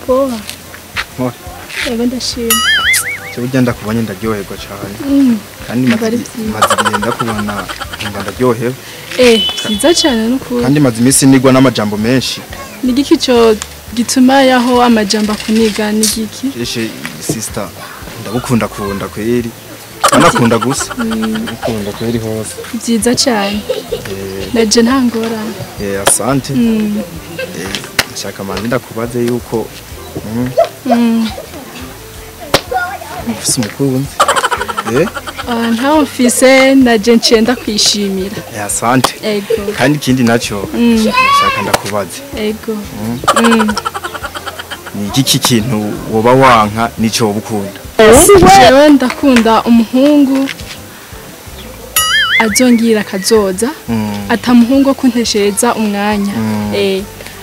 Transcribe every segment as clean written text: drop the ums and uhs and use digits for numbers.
Poa. Mpore. Yego ndashima. Cyo burya ndakubonye ndaryoherwa cyane. Kandi maze igihe ndakubona nkumva ndaryohewe. Byiza cyane n'ukuri. Kandi maze iminsi nigwa n'amajambo menshi. Ni igiki cyo gituma yaho amajambo akuniga ni igiki? Eshe sister ndagukunda kunda kweri. Anakunda gusa. Ndagukunda kweri hose. Byiza cyane. Naje nta ngorane. Asante. Nshaka manzi ndakubaze yuko ufise umukunzi. Ntawe mfise naje nciye ndakwishimira. Asante. Ego. Kandi ikindi nacyo nshaka ndakubaze. Ego. Ni iki kintu woba wanka nico wobukunda? Jewe ndakunda umuhungu azongira kazoza atamuhungu kunteshereza umwanya.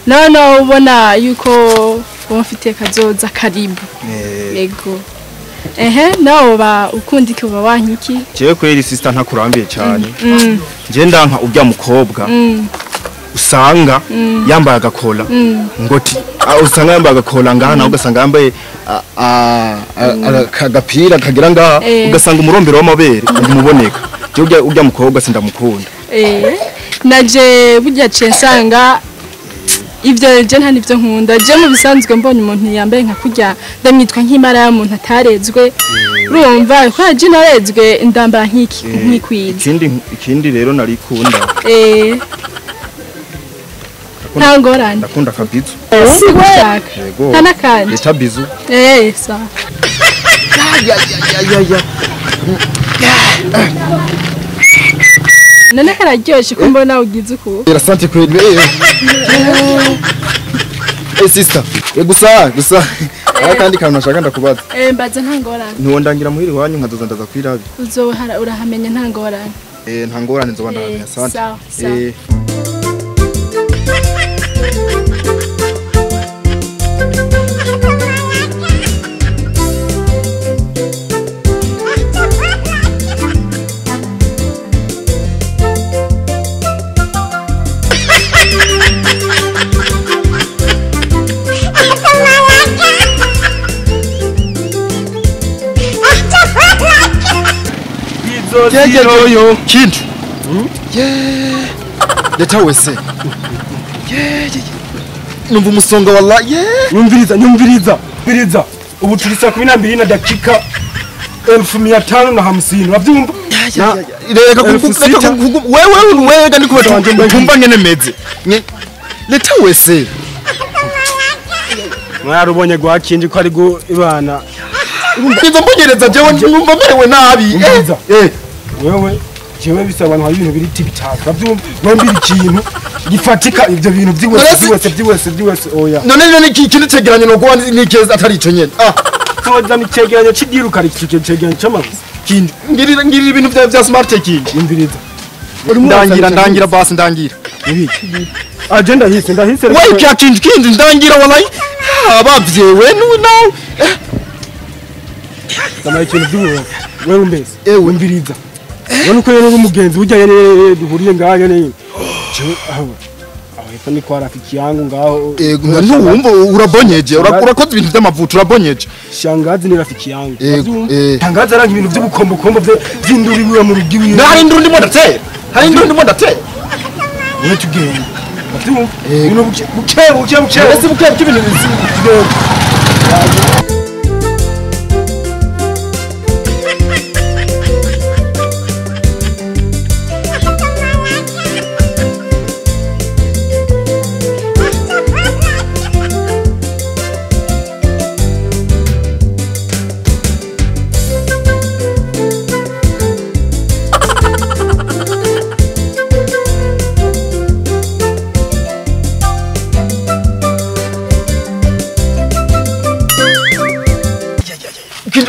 None ubona yuko wamfitiye kazoza karibu. Ego. Nawe ba ukunda iki uba wanka iki? Jewe kweri sister ntakurambiye cyane. Nje ndanka urya mukobwa usanga yambaye agakola ngoti usanga yambaye agakola ngaha nawe ugasanga yambaye akagapira kagira ngaha ugasanga umurombero w'amabere umuboneka. Je urya mukobwa sindamukunda. Naje burya ce nsanga ivyo je nta nivyo nkunda. Je mu bisanzwe mbonye umuntu yambaye nka kurya ndamwitwa nk'imara y'umuntu atarezwe. Urumva ko je narezwe ndambara nk'iki nkikwiza. Ikindi rero narikunda. Nta ngorane. Ndakunda kabizu. Sigushaka. Yego. Nta nakandi. Leta bizu. Sawa. Ya. None kararyoshe ko mbona ugize uku. Asante kweli. Sister. Gusa. Kandi kantu nashaka ndakubaza. Mbaza nta ngorane. Ntiwondangira muhiri wanyu nkazoza ndaza kwirabi. Uzohara urahamenya nta ngorane. Nta ngorane nzoba ndahamenya. Asante. Sawa. Yo kintu. Leta wese. Numva umusonga wallahi. Nyumviriza. Ubu turi saa 12 na dakika 1550. Uravyumva? Reka wewe ndi kubata kumva ngene meze. Leta wese. Mwarubonye gwa kinji ko ari go ibana. Nizo mbonyereza jewe numva merewe nabi. Wewe jewe bisa abantu hari ibintu biri TikTok bavyumva wewe mbiri ikintu gifatika ivyo bintu vyiwese oya. None iki kintu cegeranyo no kuba nikeza atari ico nyene. Toza ni cegeranyo cidiruka ari cegeranyo c'amabuye. Kindi ngirira ibintu vya smart taking. Imviriza. Ndangira basi ndangira. Nibiki? Agenda hise ndahise. Wewe kya kindi ndangira wallahi. Abavyewe nawe. Ndamaye ikintu by'ubu. Wewe umbese. Wimviriza. None uko rero umugenzi burya yene duhuriye ngaho yene. Jewe aho hepfo ni kwa rafiki yangu ngaho. Ntumva urabonyeje urakoze ibintu by'amavuta urabonyeje. Shangazi ni rafiki yangu. Tangaza aranka ibintu by'ubukombokombo by'induru iwe mu rugo iwe. Hari induru ndimo ndatera. Hari induru ndimo ndatera. Wewe tugenda. Bavyumva? Ibintu buke buke buke. Ese buke buke ibintu tugenda.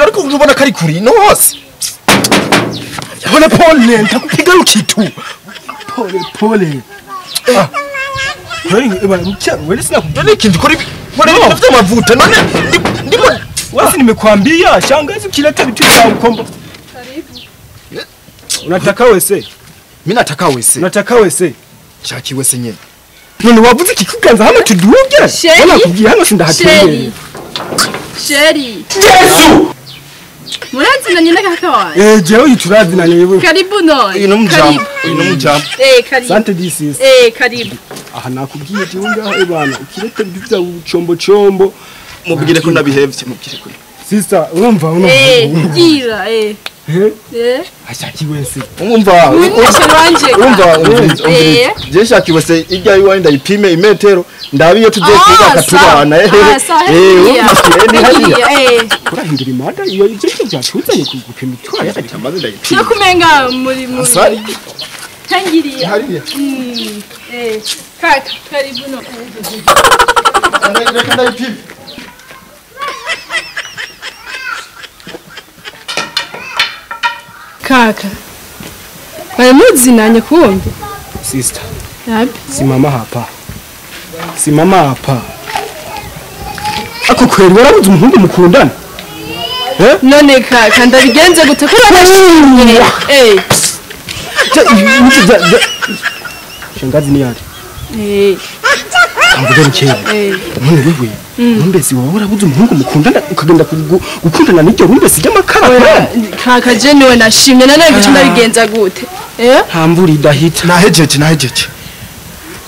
Ariko ubona kari kuri no hose. Pole pole ntakupiga rukitu. Pole pole. Kweli wewe sina none kintu kuri muri ibintu by'amavuta none ndimo wasi nimekwambia shangazi ukileta vitu vya ukombo. Karibu. Unataka wese? Mimi nataka wese. Unataka wese? Chaki wese nyene. None wavuze iki kuganza hano tuduge? Nakubwiye hano sindahatembere. Sheri. Yesu! Murazinanye na kaka wawe? Eh, jewe yiturazinanye yewe. Karibu none. Uyu n'umujambo, uyu n'umujambo. Eh, karibu. Sante disi. Eh, karibu. Aha nakubwiye jewe ngaho ebana ukirete bivya chombo chombo. Mubwire ko ndabihevye, mubwire ko. Sister, urumva uno. Eh, gira eh. Eh? Ashaki wese. Umva, umva, umva. Je shaki wese ijya iwa ndayipime imetero ndabiye tugiye kubaka tubana. Eh, eh. Kurahindura imada iyo ivyo byatuzanye gupima itwara yamaze ndayipime. Yo kumenga muri muri. Tangiriya. Eh, kaka karibu no. Reka ndayipime. Kaka. Baramuzinanye kumbe. Sister. Yapi? Simama hapa. Simama hapa. Ako kweri warabuze umuhungu mukundana? Eh? None kaka ndabigenze gute ko urabashimye? Eh. Shangazi ni yari. Eh. Amvuga bikeye. Eh. None wewe rumbesi wowe warabuze umuhungu mukundana ukagenda gukundana n'iryo rumbesi ry'amakara. Kaka je niwe nashimye none bicu ndabigenza gute? Eh? Nta mvura idahita. Nahejeje nahejeje.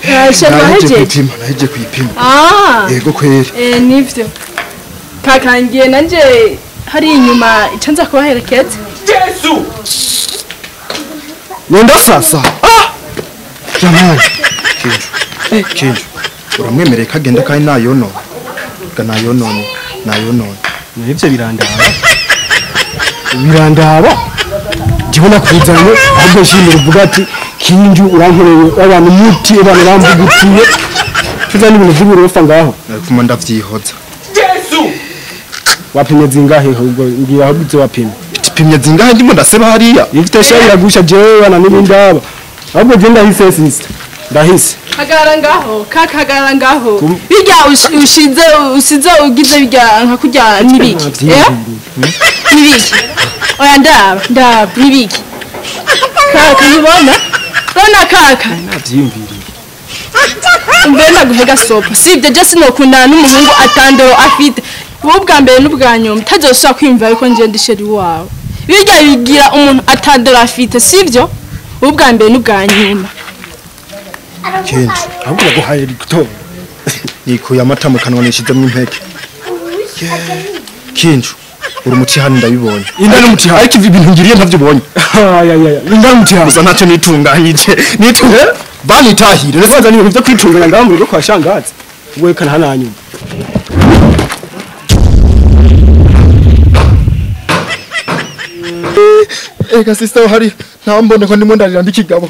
Nahejeje nahejeje kuyipima. Ah. Yego kweri. Eh nivyo. Kaka ngiye nanje hari inyuma icanza kubaherekeza. Yesu! Nenda sasa. Ah! Jamani. Kinju. Eh Kinju. Uramwemereye kagenda kandi nayono. Nayo none. Nivyo birandaba. Birandaba. Ndibona kuzanye ahubwo nshimira uvuga ati Kinju urankoreye abantu muti abantu bambugutiye. Tuzana ibintu by'uburofa ngaho. Narikuma ndavyihoza. Yesu! Wapimye zingahe ahubwo ngira ahubwo izo wapimye. Pimye zingahe ndimo ndaseba hariya. Ifite shari iragusha jewe bana n'ibindaba. Ahubwo je ndahise sister. Ndahise. Hagarara ngaho, kaka hagarara ngaho. Bijya ushize usize ugize bijya nka kurya nibiki. Eh? Nibiki. Oya ndaba, ndaba nibiki. Kaka nibona? Bona kaka. Navyiyumviriye. Umbe naguhega sopo. Sivyo je sinokundana n'umuhungu atandoro afite. Wowe ubwa mbere n'ubwa nyuma utazosubira kwiyumvira yuko nje ndi sheri wawe. Bijya bigira umuntu atandoro afite, sivyo? Wowe ubwa mbere n'ubwa nyuma. Kinju, ahubwo baguhaye gutora. Nikuye amata mu kanwa nishizemo impeke. Kinju, uri umutihani ndabibonye. Inda n'umutihani. Ariko ibi bintu ngiriye ntavyubonye. Ayayaya, inda n'umutihani. Gusa ntacyo nitunganyije. Nitunge banitahire. Nese ni ibintu byo kwitunganya ngaho mu rugo kwa shangazi. Wewe kana hananyuma. Eka sister hari ntambone ko ndimo ndarira ndikigabo.